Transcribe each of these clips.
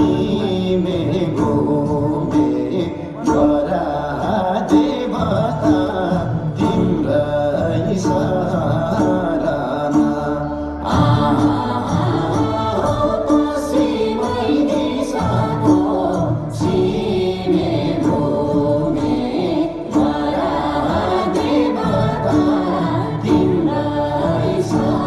सीमे घुमे बरा देवता तिम्रै शरणमा पश्चिमै दिशाको सीमे घुमे बरा देवता तिम्रै शरणमा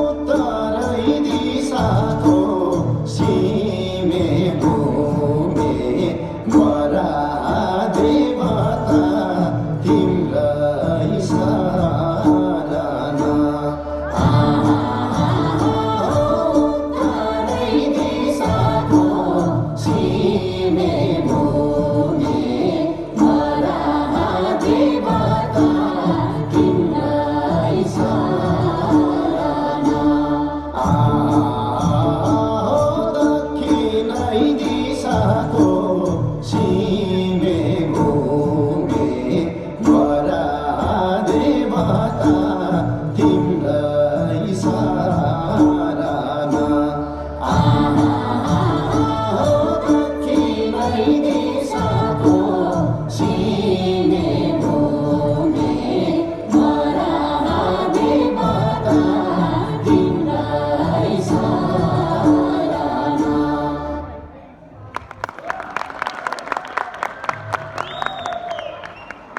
उत्तरै दिशाको सीमे घुमे बरा देवता तिम्रै शरणमा उत्तरै दिशाको सीमे घुमे बरा देवता तिम्रै शरणमा दक्षिणै दिशाको सीमे घुमे बरा देवता तिम्रै शरणमा दक्षिणै दिशाको सीमे घुमे बरा देवता तिम्रै शरणमा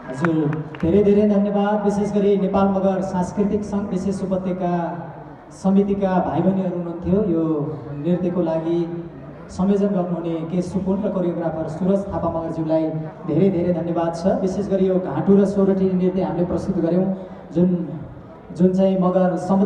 हजुर धेरै धेरै धन्यवाद। विशेष गरी नेपाल मगर सांस्कृतिक सङ्घ विशेष उपत्यका समितिका भाइ बहिनीहरू हुनुहुन्थ्यो। यो नृत्यको लागि संयोजन गर्नुहुने के सुपुन र कोरियोग्राफर सुरज थापा मगरज्यूलाई धेरै धेरै धन्यवाद छ। विशेष गरी यो घाँटु र सोरठी नृत्य हामीले प्रस्तुत गऱ्यौँ जुन चाहिँ मगर समुदाय